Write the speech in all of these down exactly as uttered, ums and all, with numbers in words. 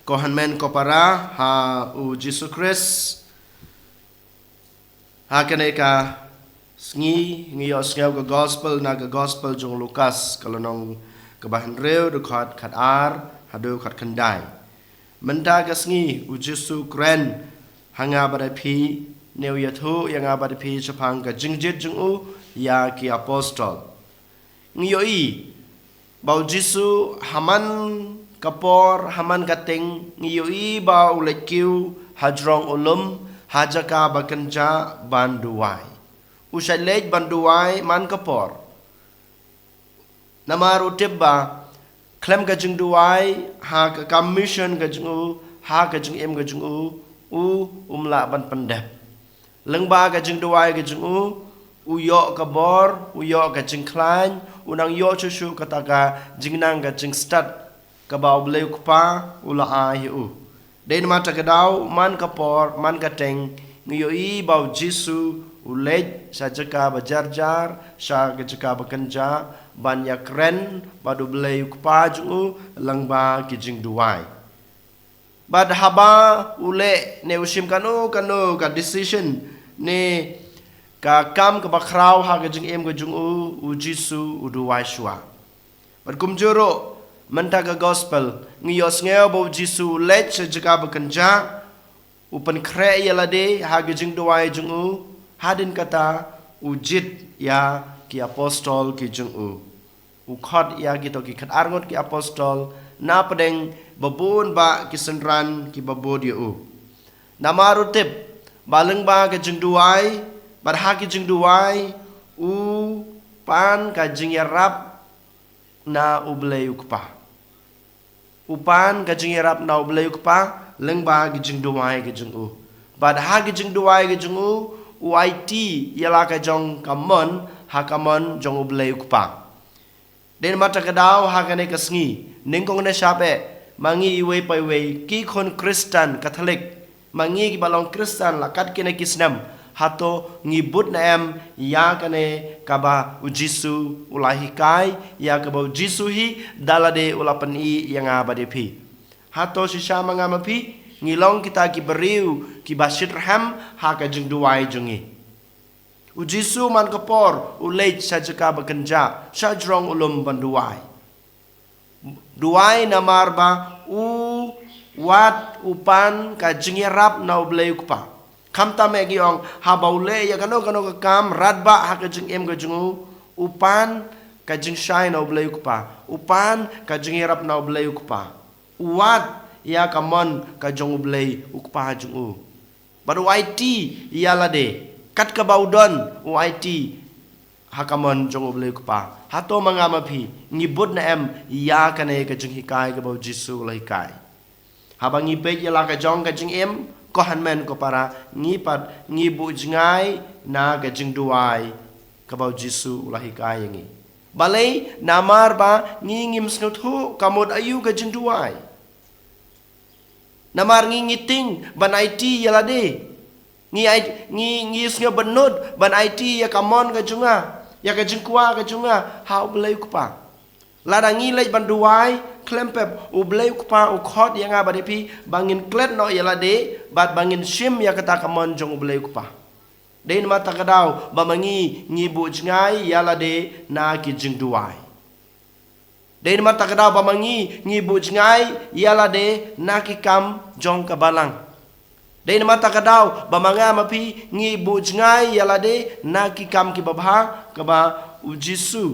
Ko hynmen ko para ha u Jisu Khrist. Ha kane ka sngi ngi ïohsngew ka gospel na ka gospel jong u Lukas, ka lynnong kaba hynriew, dkhot khatar haduh khatkhyndai. Mynta ka sngi u Jisu u kren ha nga bad ha phi, ne u ïathuh ïa nga bad ha phi shaphang ka jingjied jong u ïa ki apostol. Ngi ïohi ba u Jisu ha man ka por, ha man ka teng, ngi ïohi ba u leit kiew hajrong u lum, ha jaka ba kynjah ban duwai. U shait leit ban duwai man ka por. Namar u tip ba khlem ka jingduwai ha ka kam mission ka jong u, ha ka jingim ka jong u, u um lah ban pyndep. Lyngba ka jingduwai ka jong u, u ïoh ka bor, u ïoh ka jingkhlaiñ, u nang ïoh shuh shuh kata ka jingnang, ka jingstad kaba u Blei u Kpa u la ai ïa u. Dei namar kata ka daw, man ka por, man ka teng, ngi ïohi ba u Jisu u leit sha jaka ba jar jar, sha ka jaka ba kynjah, ban ïakren bad u Blei u Kpa jong u lyngba ki jingduwai. Bad haba u leh ne u shim kano kano ka decision ne ka kam kaba khraw ha ka jingim ka jong u, u Jisu u duwai shuwa. Bad kumjuh ruh, mynta ka gospel ngi ïohsngew ba u Jisu u leit sha jaka ba kynjah, u pynkhreh ïa lade ha ka jingduwai jong u, hadien kata u jied ïa ki apostol ki jong u. U khot ïa kito ki khatar ngut ki apostol, na pdeng ba bun bah ki synran kiba bud ïa u. Namar u tip ba lyngba ka jingduwai, bad ha ki jingduwai, u pan ka jingïarap na u Blei u Kpa. U pan ka jingïarap na u Blei u Kpa lyngba ki jingduwai ki jong u. Bad ha ki jingduwai ki jong u, u aiti ïa la ka jong ka mon ha ka mon jong u Blei u Kpa. Dei namar kata ka daw ha kane ka sngi, nyngkong nyngshap eh, ma ngi iwei pa iwei ki khun Khristan Katholik, ma ngi kiba long Khristan la katne ki snem, hato ngi bud ne em ïa kane kaba u Jisu u la hikai, ïa kaba u Jisu hi da lade u la pyni ïa nga bad ïa phi? Hato shisha ma nga ma phi ngi long kita ki briew kiba shitrhem ha ka jingduwai jong ngi? U Jisu man ka por u leit sha jaka ba kynjah, sha jrong u lum ban duwai. Duwai namar ba u wad, u pan ka jingïarap na u Blei u Kpa. Khamtam eh ngi ong, haba u leh ïa kano kano ka kam radbah ha ka jingim ka jong u, u pan ka jingshai na u Blei u Kpa, u pan ka jingïarap na u Blei u Kpa. U wad ïa ka mon ka jong u Blei u Kpa jong u. Bad u aiti ïa lade, kat kaba u don u aiti ha ka mon jong u Blei u Kpa. Hato ma nga ma phi ngi bud ne em ïa kane ka jinghikai kaba u Jisu u la hikai? Haba ngi peit ïa la ka jong ka jingim, ko hynmen ko para, ngi pat ngi buh jngai na ka jingduwai kaba u Jisu u la hikai ïa ngi. Balei? Namar ba ngi ngim sngewthuh ka mut aïu ka jingduwai. Namar ngi ngi tieng ban aiti ïa lade. Ngi ai, ngi ngi sngewbynnud ban aiti ïa ka mon ka jong nga, ïa ka jingkwah ka jong nga ha u Blei u Kpa. Lada ngi leit ban duwai khlem pep, u Blei u Kpa u khot ïa nga bad ïa phi ba ngin klet noh ïa lade, bad ba ngin shim ïa kata ka mon jong u Blei u Kpa. Dei namar kata ka daw ba ma ngi ngi buh jngai ïa lade na ki jingduwai. Dei namar kata ka daw ba ma ngi ngi buh jngai ïa lade na ki kam jong ka balang. Dei namar kata ka daw ba ma nga ma phi ngi buh jngai ïa lade na ki kam kiba bha kaba u Jisu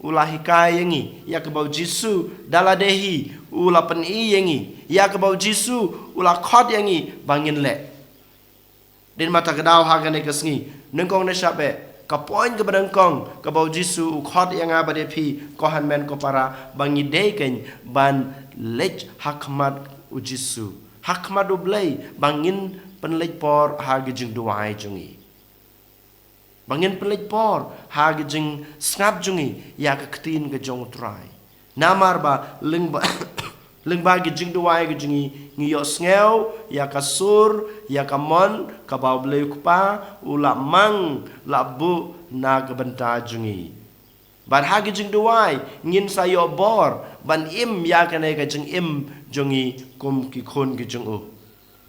u la hikai ïa ngi, ïa kaba u Jisu da lade hi u la pyni ïa ngi, ïa kaba u Jisu u la khot ïa ngi ba ngin leh. Dei namar kata ka daw ha kane ka sngi, nyngkong nyngshap eh, ka point kaba nyngkong kaba u Jisu u khot ïa nga bad ïa phi, ko hynmen ko para, ba ngi dei kein ban leit ha khmat u Jisu, ha khmat u Blei, ba ngin pynleit por ha ka jingduwai jong ngi. Ba ngin pynleit por ha ka jingsngap jong ngi ïa ka ktien ka jong u Trai. Namar ba lyngba, lyngba ka jingduwai ka jong ngi, ngi ïohsngew ïa ka sur, ïa ka mon kaba u Blei u Kpa u la mang, la buh na ka bynta jong ngi. Bad ha ki jingduwai ngin sa ïoh bor ban im ïa kane ka jingim jong ngi kum ki khun ki jong u.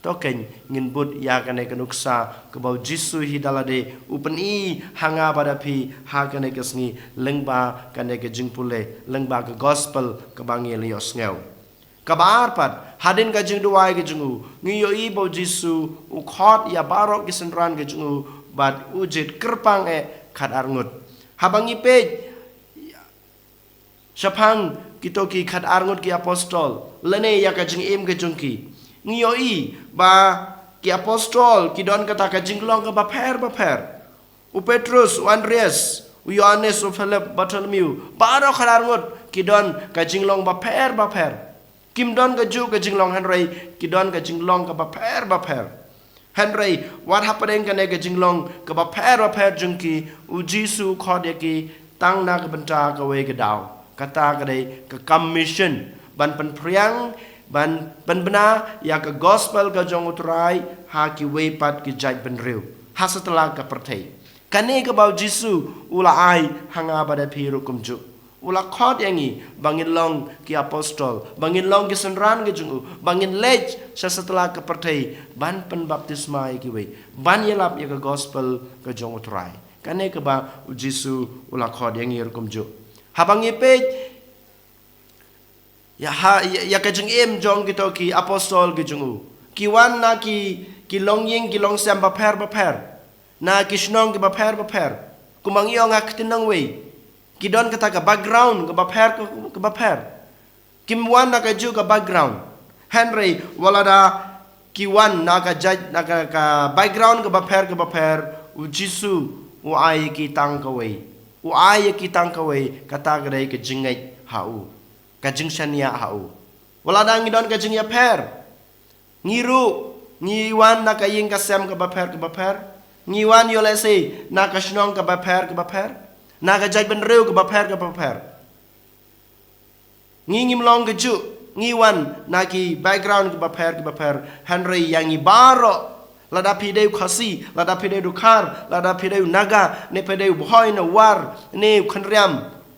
To kein ngin bud ïa kane ka nuksa kaba u Jisu hi da lade u pyni ha nga bad ha phi ha kane ka sngi lyngba kane ka jingpule, lyngba ka gospel kaba ngi la ïohsngew. Kaba ar pat, hadien ka jingduwai ka jong u, ngi ïohi ba u Jisu u khot ïa baroh ki synran ka jong u bad u jied kyrpang eh khatar ngut. Haba ngi peit shaphang kito ki khatar ngut ki apostol lane ïa ka jingim ka jong ki, ngi ïohi ba ki apostol ki don kata ka jinglong kaba pher bapher. U Petrus, u Andreas, u Ïohannes, u Philip, Bartholomew, baroh khatar ngut ki don ka jinglong bapher bapher. Kim don kajuh ka jinglong hynrei ki don ka jinglong kaba pher bapher. Hynrei wat hapdeng kane ka jinglong kaba pher bapher jong ki, u Jisu u khot ïa ki tang na ka bynta kawei ka daw. Kata ka dei ka kam mission, ban pynphriang, ban pynbna ïa ka gospel ka jong u Trai ha kiwei pat ki jaitbynriew ha satlak ka pyrthei. Kane kaba u Jisu u la ai ha nga bad ha phi ruh kumjuh. U la khot ïa ngi ba ngin long ki apostol, ba ngin long ki synran ka jong u, ba ngin leit sha satlak ka pyrthei ban pynbaptisma ïa kiwei, ban ïalap ïa ka gospel ka jong u Trai. Kane kaba u Jisu u la khot ïa ngi ruh kumjuh. Haba ngi peit ïa ha, ïa, ïa ka jingim jong kito ki apostol ki jong u, ki wan na ki, ki longïing ki longsem bapher bapher, na ki shnong ki bapher bapher. Kumba ngi ong ha ka ktien nongwei, ki don kata ka background kaba pher, ka, kaba pher. Kim wan na kajuh ka background. Hynrei wat lada ki wan na ka jait, na ka, ka background kaba pher kaba pher, u Jisu u ai ïa ki tang kawei. U ai ïa ki tang kawei, kata ka dei ka jingngeit ha u, ka jingshaniah ha u. Wat lada ngi don ka jingïapher, ngi ruh ngi wan na ka ïing ka sem kaba pher kaba pher, ngi wan ïoh lehse na ka shnong kaba pher kaba pher, na ka jaitbynriew kaba pher kaba pher. Ngi ngim long kajuh, ngi wan na ki background kaba pher kaba pher. Hynrei ïa ngi baroh, lada phi dei u Khasi, lada phi dei u Dkhar, lada phi dei u Naga, ne phi dei u Bhoi ne u War, ne u Khynriam,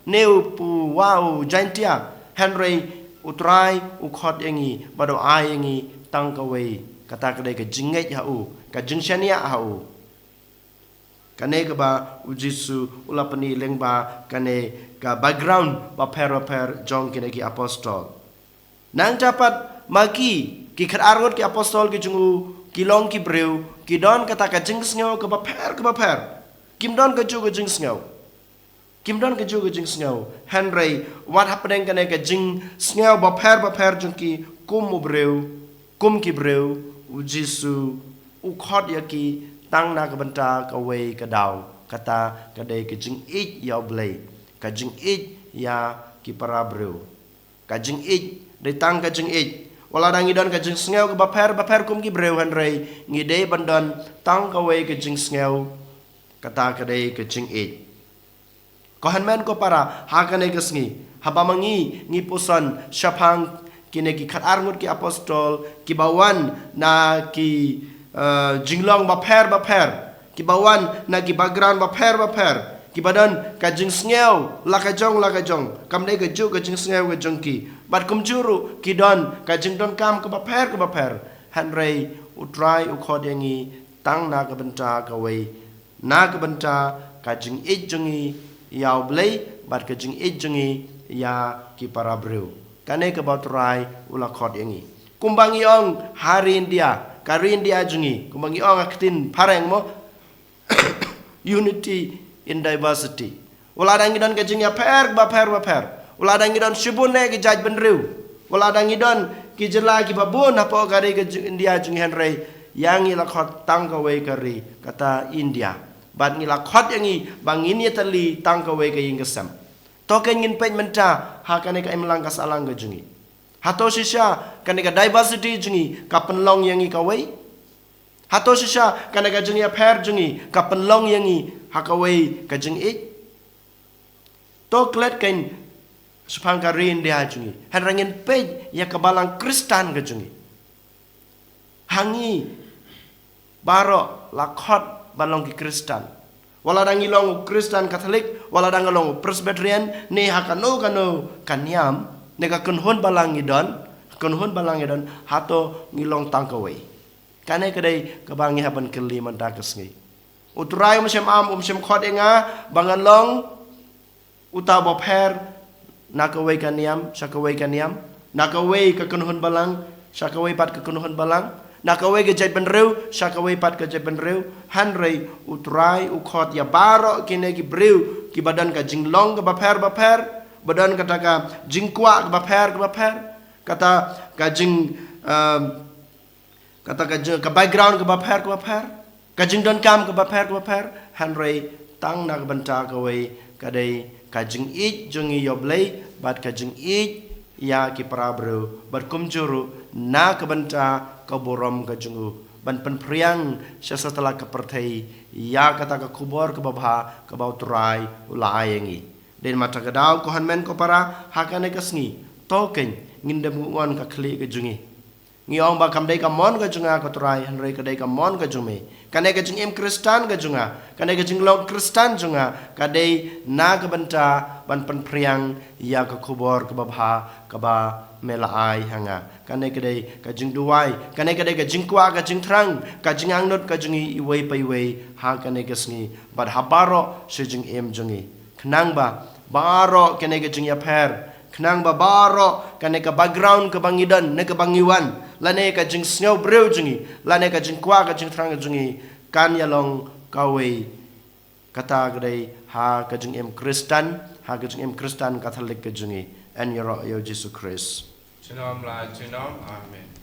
ne u pu wa u Jaintia, hynrei u Trai u khot ïa ngi bad u ai ïa ngi tang kawei. Kata ka dei ka jingngeit ha u, ka jingshaniah ha u. Kane kaba u Jisu u la pyni lyngba kane ka background bapher bapher jong kine ki apostol. Nangta pat ma ki, ki khatar ngut ki apostol ki jong u, ki long ki briew ki don kata ka jingsngew kaba pher kaba pher. Kim don kajuh ka jingsngew. Kim don kajuh ka jingsngew. Hynrei wat hapdeng kane ka jingsngew bapher bapher jong ki kum u briew, kum ki briew, u Jisu u khot ïa ki tang na ka bynta kawei ka daw. Kata ka dei ka jingïeit ïa u Blei, ka jingïeit ïa ki para briew. Ka jingïeit, dei tang ka jingïeit. Wat lada ngi don ka jingsngew kaba pher bapher kum ki briew, hynrei ngi dei ban don tang kawei ka jingsngew. Kata ka dei ka jingïeit. Ko hynmen ko para, ha kane ka sngi, haba ma ngi ngi puson shaphang kine ki khatar ngut ki apostol kiba wan na ki, eh, jinglong bapher bapher, kiba wan na ki background bapher bapher, kiba don ka jingsngew la ka jong la ka jong, kam dei kajuh ka jingsngew ka jong ki. Bad kumjuh ruh ki don ka jingdonkam kaba pher kaba pher. Hynrei u Trai u khot ïa ngi tang na ka bynta kawei, na ka bynta ka jingïeit jong ngi ïa u Blei bad ka jingïeit jong ngi ïa ki para briew. Kane kaba u Trai u la khot ïa ngi. Kumba ngi ong ha ri India, ka ri India jong ngi, kumba ngi ong ha ka ktien phareng mo, unity in diversity. Wat lada ngi don ka jingïapher bapher bapher, wat lada ngi don shibun eh ki jaitbynriew, wat lada ngi don ki jylla kiba bun hapoh ka ri ka jing India jong ngi, hynrei ïa ngi la khot tang kawei ka ri, kata India. Bad ngi la khot ïa ngi ba ngin ïatylli tang kawei ka ïing ka sem. To kein ngin peit mynta ha kane ka imlang ka sahlang ka jong ngi. Hato shisha kane ka diversity jong ngi ka pynlong ïa ngi kawei? Hato shisha kane ka jingïapher jong ngi ka pynlong ïa ngi ha kawei ka jingïeit? To klet kein shaphang ka ri India jong ngi, hynrei ngin peit ïa ka balang Khristan ka jong ngi. Ha ngi baroh la khot ban long ki Khristan. Wat la dang ngi long u Khristan Katholik, wat la dang ngi long u Presbyterian, ne ha kano kano ka niam, ne ka kynhun balang ngi don, kynhun balang ngi don, hato ngi long tang kawei. Kane ka dei kaba ngi hap ban kylli mynta ka sngi. U Trai um shym am, um shym khot ïa nga ba ngan long uta uba pher na kawei ka niam sha kawei ka niam, na kawei ka kynhun balang sha kawei pat ka kynhun balang, na kawei ka jaitbynriew sha kawei pat ka jaitbynriew. Hynrei u Trai u khot ïa baroh kine ki briew kiba don ka jinglong kaba pher bapher, ba don kata ka jingkwah kaba pher kaba pher, kata ka jing, um, kata ka jing, ka background kaba pher kaba pher, ka jingdonkam kaba pher kaba pher, hynrei tang na ka bynta kawei, ka dei ka jingïeit jong ngi ïa u Blei, bad ka jingïeit ïa ki para briew, bad kumjuh ruh na ka bynta ka burom ka jong u, ban pynphriang sha satlak ka pyrthei ïa kata ka khubor kaba bha kaba u Trai u la ai ïa ngi. Dei namar kata ka daw, ko hynmen ko para, ha kane ka sngi, to keiñ, ngin dem ngon ka khlieh ka jong ngi. Ngi ong ba kam dei ka mon ka jong nga ko Trai, hynrei ka dei ka mon ka jong me. Kane ka jingim Khristan ka jong nga, kane ka jinglong Khristan jong nga, ka dei na ka bynta ban pynphriang ïa ka khubor kaba bha kaba me la ai ha nga. Kane ka dei ka jingduwai, kane ka dei ka jingkwah ka jingthrang, ka jingangnud ka jong ngi iwei pa iwei ha kane ka sngi. Bad ha baroh shi jingim jong ngi. Khnang ba baroh kane ka jingïapher, khnang ba baroh kane ka background kaba ngi don ne kaba ngi wan, lane ka jingsngewbriew jong ngi, lane ka jingkwah ka jingthrang jong ngi, kan ïa long kawei. Kata ka dei ha ka jingim Khristan, ha ka jingim Khristan Katholik ka jong ngi. Yn ïaroh ïa u Jisu Khrist. Junom la junom. Amen.